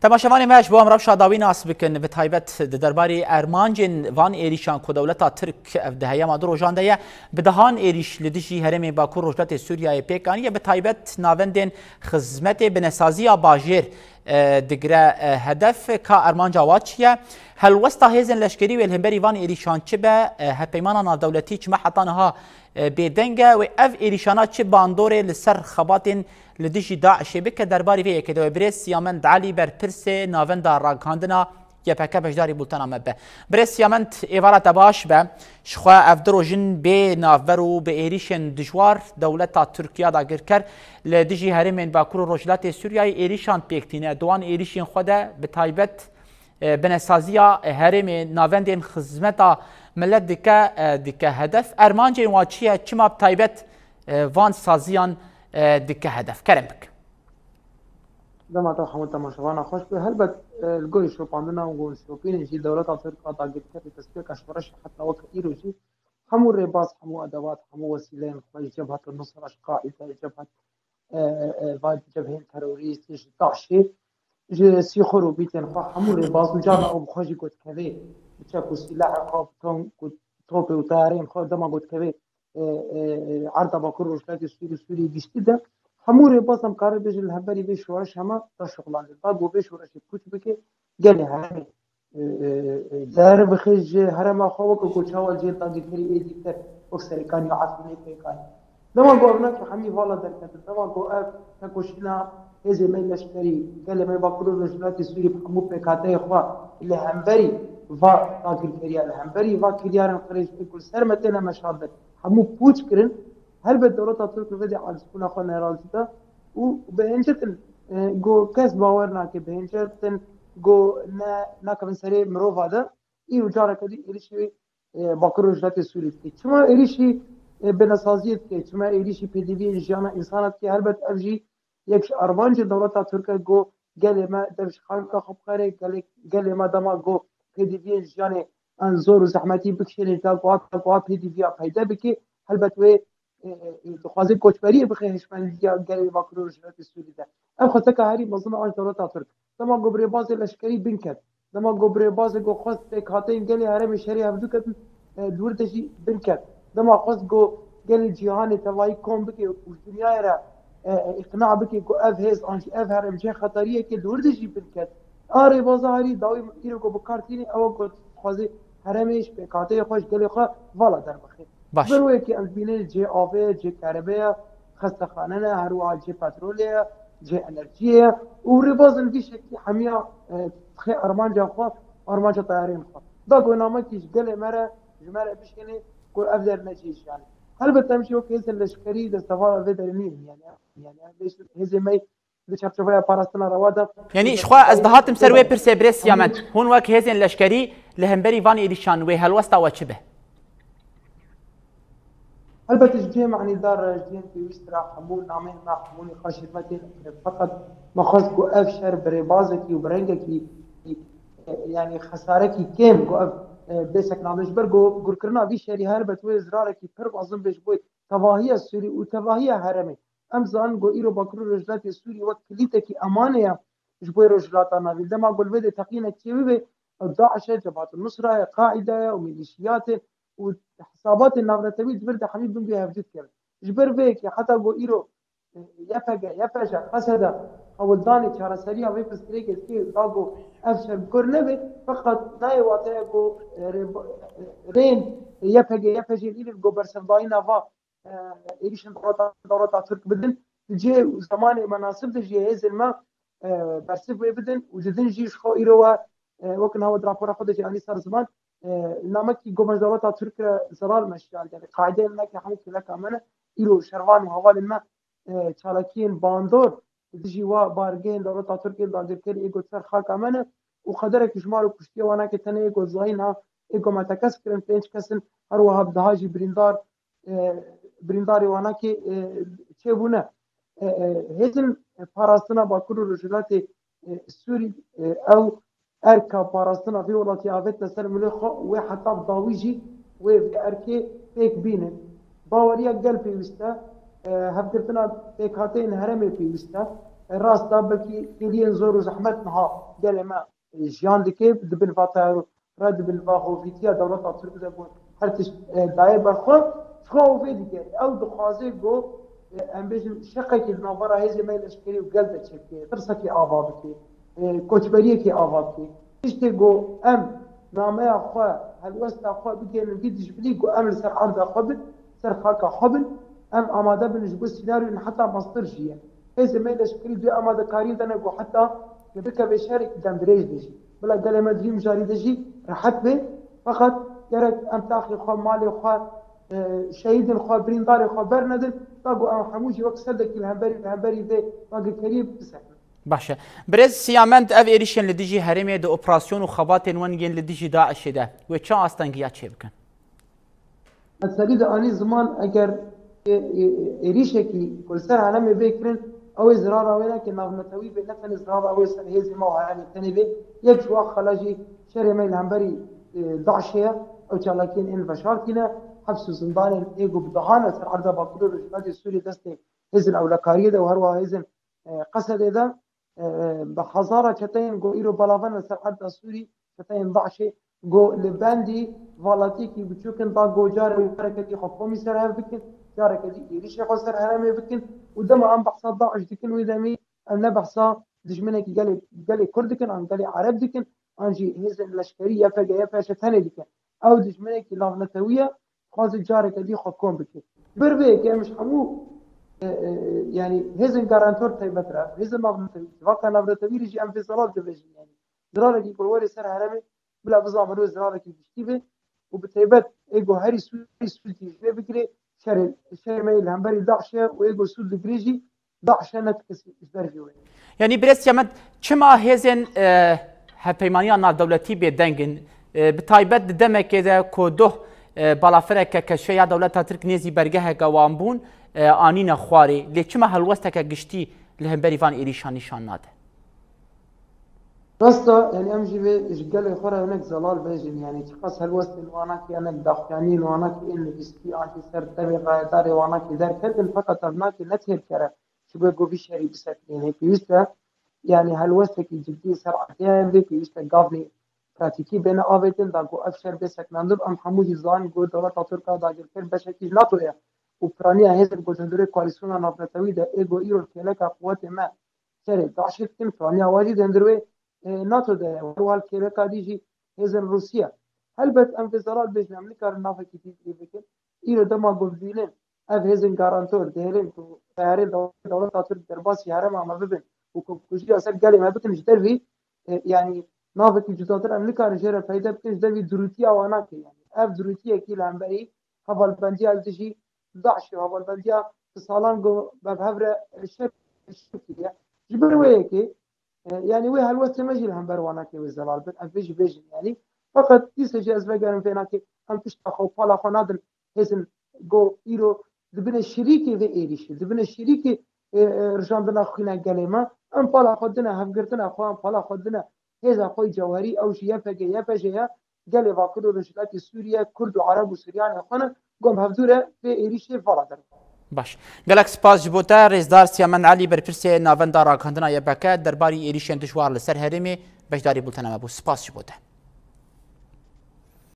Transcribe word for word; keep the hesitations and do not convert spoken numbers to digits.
Temaşevanê me ji bo em rewşa dawî nas bikin, bi taybet di derbarê armancên van êrîşan ku dewleta Tirk ev di heyama du rojan de ye, bi dehan êrîş li dijî herêmên Bakur Rojhilatê Sûriyeyê pêk aniye, bi taybet navendên xizmetê binesaziya bajêr, e, digire, e, hedef. Ka armanca wa çi ye? Helwesta hêzên leşkerî wê li hemberî van êrîşan çi be? E, hevpeymana navdewletî çima heta niha, e, bêdeng e? Wê ev êrîşana çi bandorê li ser xebatên li dijî DAIŞê bike? Derbarî vê yekê de wê birêz Siyamend Elî, berpirsê Navenda Ragihandina Y P G, beşdarî bultena me be. Birêz Siyamend, êvara te baş be. Ji xwe ev du roj in bê navber û bi êrîşên dijwar dewleta Tirk ya dagirker li dijî herêmên Bakur û Rojhilatê Sûriyeyê êrîşan pêk tîne. Di wan êrîşên xwe de bi taybet, e, binesaziya herêmê navendên xizmeta milet dike, e, dike hedef. Ermancên wa çi ye? Çima bi taybet, e, van saziyan, e, dike hedef? Kerem bik. Dema te hemû temaşevana xweş be. Helbet, e, li gorî şopandina û şopînên jî dewleta Tirk a dagirker li destpêka şoreşê heta weke îro jî hemû rêbaz, hemû edewat, hemû wesîleyên xwe ji Cebhet Nusra, ji Qaîde, ji Cebhet, e, e, e, va cebhên terorîst, ji DAIŞê, ji sîxur û bîtên xwe hemû rêbaz û carna ew bi xwe jî gotkevê bi çek û sîlehê xwe, bi ton-, ku topê û teyareyên xwe dema gotkevê, e, e, e, erda Bakur Rojhilatê Sûrî, Sûrî giştî de hemû rêbaz em karin bêjin li hemberî vê şoreş hema da şixulandin. Da ku vê şoreşê pûç bike, gelê herêmê, e, e, e, derbixe ji herêma xwe, weke ku çawa cihê dagirkerî êdî kir, wek Serêkanî û Efrînê pêk anî. Dema ku ev nake hemî vala derketin, dema ku ev tekoşîna hêzê me leşkerî, gelê me Bakur û Rojhilatê Sûrî bi hemû pêkhateyê xwe li hemberî va dagirkeriya, li hemberî va kiryarên qirêj ê ku li ser me têne meşandin, hemû pûç kirin, helbet dewleta Tirk li vê de acizbûna xwe nerazî da û bi hêncet in, e, ku kes bawer nake, bi hêncet in ku ne, nakevin serê mirova de, îro careke dî êrîşî, e, Bakur Rojhilatê Sûrî dike. Çima êrîşî, e, binesaziyê dike? Çima êrîşî pêdiviyên jiyana însana dike? Helbet ev jî yek ji armancên dewleta Tirk e ku gelê me dev ji xanka xwe bixere, gelê, gelê me dema ku pêdiviyên jiyanê an zor û zehmetî bikişêne, da ku a, da ku a pêdiviya peyde bike, helbet wê, e, e, e, dixwaze koçberiyê bixe hişmendiya gelê Bakur û Rojhilatê Sûrî de. Ev xwesteka herî mezin a ji dewleta Tirk. Dema ku bi rêbazê leşkerî bin ket, dema ku bi rêbazê ku xwest pêkhateyên gelê herêmê şerê hevdû ketin, e, di wir de jî bin ket. Dema xwest ku gelê cîhanê tevayî kom bike û ji dinyayê re, e, e, îqna bike ku ev hêz an jî ev herêm cihê xeteriyekê, di wir de jî bin ket. A rêbaza herî dawî îro ku bi kar tînê, ew e ku dixwaze herêmê ji pêkhateyê xwe, ji gelê xwe vala derbixe. Baş. Ber wê yekê em dibînin cihê avê ye, cihê kerebe ye, xestexane ne, her wiha cihê petrolê ye, cihê enerjiyê ye û rêbazên vî şeklî hemiya, e, dixê armanca xwe, armanca teyarên xwe. Da ku namekî ji gelê me re, ji me re bişkênê ku ev der ne cihê jiyanê. Helbet em jî wek hêzên leşkerî destevara vê derê nînin, yani, yani em bêjin hêzên me di çarçoveya parastina rewa de. Yanî ji xwe ez dihatim ser wê pirsê, birêz Siyamend. Hûn wek hêzên leşkerî li hemberî van êrîşan wê helwesta we çi be? Helbet ji cihê manîdar, ji cihên pêwîst re hemû nameyên me, hemû nîqaşên me tên kirin. Feqet me xwest ku ev şer bi rêbazekî û bi rengekî, e, yanî xesarekî kêm ku ev, e, bê sekinandin. Ji ber ku gurkirina vî şerî helbet wê zirarekî pir mezin bê ji bo tevahiya Sûrî û tevahiya herêmê. Em zanin ku îro Bakur û Rojhilatê Sûrî wek kilîtekî emanê ye ji bo Rojhilata Navîn. Dema ku li vê de teqînek çêbibe, ew DAIŞ e, Cebhat Nusra ye, Qaîde ye û milîşiyatên û hesabatên navnetewî di vir de hemî bin guhê hevdû dikevin. Ji ber vê yekê heta ku îro, e, Y P G, Y P J, Qeseda hewldanê çareseriya vê pirsgirêkê dike, da ku ev şer bi kar nebe, feqet nayê wateya ku, e, rê-, e, rên Y P G, Y P J îro ku bersevdayîna va e, êrîşên dewleta, dewleta Tirk bidin. Di cihê û zemanê menasib de jî hêzên me, e, bersiv wê bidin û didin jî ji xwe îro we, e, wek niha we di rapora xwe de jî anî ser ziman, e, namekî ku me ji dewleta Tirk re zerar meşiyand. Yanî qaîdeyên me ke hemû kêleka me ne, îro şervan û hevalên me, e, çalakiyên bandor li dijî wa bargehên dewleta Tirk ên dagirkerî ê ku ser xaka me ne û qederekî ji mar û kuştiya wana ke tenê ê ku zayîn ha ê ku me tekez kirin pênc kes in, her wiha bi deha jî birîndar, e, birîndarê wana ke, e, çêbûne. E, e, hêzên parastina Bakur û Rojhilatê, e, Sûrî, e, ew erka parastina vê welatî avêtine ser milê xwe û wê heta bi dawî jî wê vê erkê pêk bînin. Baweriya gel pêwîst e, e, hevgirtina pêkhateyên herêmê pêwîst e. Rasta belkî xêliyên zor û zehmet niha gelê me, e, jiyan dike, di bin va tayarû re, di bin va hovîtiya dewleta Tirk de ku her tişt, e, daye ber xwe, ji xwe ew vê digerî. Ew dixwaze ku, e, em bêjin şeqekî di navbera hêzê me yê leşkerî û gel de çêbike, tirsekî ava bike, e, koçberiyekê ava bike. Tiştê ku em nameya xwe, helwesta xwe bigihînin vî dijminî ku em li ser erda xwe bin, ser xaka xwe bin, em amade bin ji bo sînaryoyên heta mestir jî ye. Hêzê me yê leşkerî di amadekariyê de ne ku heta bikeve şerekî demdirêj de jî. Bila gelê me di vî mijarî de jî rehet be. Feqet gerek em taxê xwe, malê xwe, e, şehîdên xwe, birîndarê xwe bernedin, ta ku em hemû jî wek sedekî li hemberî, li hemberî vê dagirkeriyê bisekinin. Baş e. Birêz Siyamend, ev êrişên li dijî herêmê di operasyon û xebatên wen yên li dijî DAIŞê de wê çi astengiya çêbikin? Meselî de anî ziman, eger ê-, ê-, êrîşekî ku li ser herêmê bê kirin, ew ê zirara wê neke navnetewî bê, ne tenê zirara wê ser hêzê me û herêmê tenê bê. Yek ji wan xela jî şerê me li hemberî, e, DAIŞê ye. Ew çalakiyên ên veşartî ne, heps û zindanên ê ku bi dehan e ser erda Bakur û Rojhilatê Sûriyê destê hêzên ewlekariyê de û her wiha hêzên, e, Qesedê de, e, bi hezara çeteyên ku îro belav in li ser erda Sûrî, çeteyên DAIŞê, ku li bendî valatiyekî biçûk in, da ku carê careke dî xwe komî ser hev bikin, careke dî êrîşê xwe ser herêmê bikin û dema em behsa DAIŞ dikin, wî demî em ne behsa dijminekî gelê, gelê Kurd dikin, an gelê Ereb dikin, an jî hêzên leşkerî Y P G, Y P Ş tenê dikin. Ew dijminekî navnetewî ye, dixwaze careke dî xwe kom bike. Ji ber vê yekê em ji hemû, e, e, yanî hêzên garantor taybet re, hêzên navnetewî, civaka navnetewî re jî em vê zelal dibêjin. Yanî zirarekî ku li werê ser herêmê, bila bizanin wê zirarekî giştî be û bi taybet ê ku herî sûd, herî sûd jî ji vê bigire, şerê, şerê me yê li hemberî DAIŞê û ê ku sûd digire jî DAIŞê, ne ti kesî ji dervî wê. Yanî Birêz Siyamend, çima hêzên, e, hevpeymaniya navdewletî bêdeng in? E, bi taybet di demekê de ku doh, e, balafireke keşiya dewleta Tirk nêzî bergeheke wan bûn, e, anîne xwarê. Lê çima helwesteke giştî li hemberî van êrîşan nîşan nade? Rast e, yanî em jî vê ji gelê xwe re hinek zelal bêjin, yanî çiqas helwestên wanakî, hinek daxuyaniyên wanakî ên nivîskî an jî ser devê rayedarê wanakî derketin, feqet ev nake ne têrkere ji bo ku vî şerî bisekinîne. Pêwîst e, yanî helwestekî cidî ser erdê heye, vê pêwîst e gavnê pratîkî bêne avêtin, da ku ev şer bê sekinandin. Em hemû jî zanin ku dewleta Tirk a dagirker beşekî ji nato ye û piraniya hêzên ku di hundirê koalîsyona navnetewî de ê ku îro kêleka quwetê me şerê DAIŞê dikin, piraniya wan jî di hundirê, e, nato de ye. Her wiha kêleka dî jî hêzên Rûsya. Helbet em vê zelal bêjin, em nikarin navekî dî vê bikin. Îro dema ku bibînin ev hêzên garantor dihêlin ku teyarên dew-, dewleta Tirk derbasî herêma me bibin û ku kujiya ser gelê me bikin ji dervî, e, yanî navekî cudatir em nikarin jê re peyde bikin, ji dervî durûtiya wan nake. Yanî ev durûtiyekî li hemberî hevalbendiya li dijî DAIŞê û hevalbendiya bi salan ku me bi hev re şer, şer kiriye. Ji ber wê yekê, e, yanî wê helwestê me jî li hember wan nake wê zelal bin. Em vê jî bêjin yanî. Feqet dîsa jî ez vegerim vê nake. Em pişta xwe û pala xwe nadin hêzên ku îro dibine şirîkê vê êrîşê, dibine şirîkê, e, e, rijandina xwîna gelê me. Em pala xwe dine hevgirtina xwe, em pala xwe dine hêza xwe yê cewherî, ew jî Y P G, Y P J ye. Gelê Bakur û Rojhilatê Sûriye, Kurd û Ereb û Suryanê xwe ne, ku em hevdû re vê êrîşê vala derbas. Baş. Gelek spas ji bo te, Rêzdar Siyamend Elî, berpirsê Navenda Ragihandina Y P G, derbarî êrîşên dijwar li ser herêmê beşdarî bultena me bû. Spas ji bo te.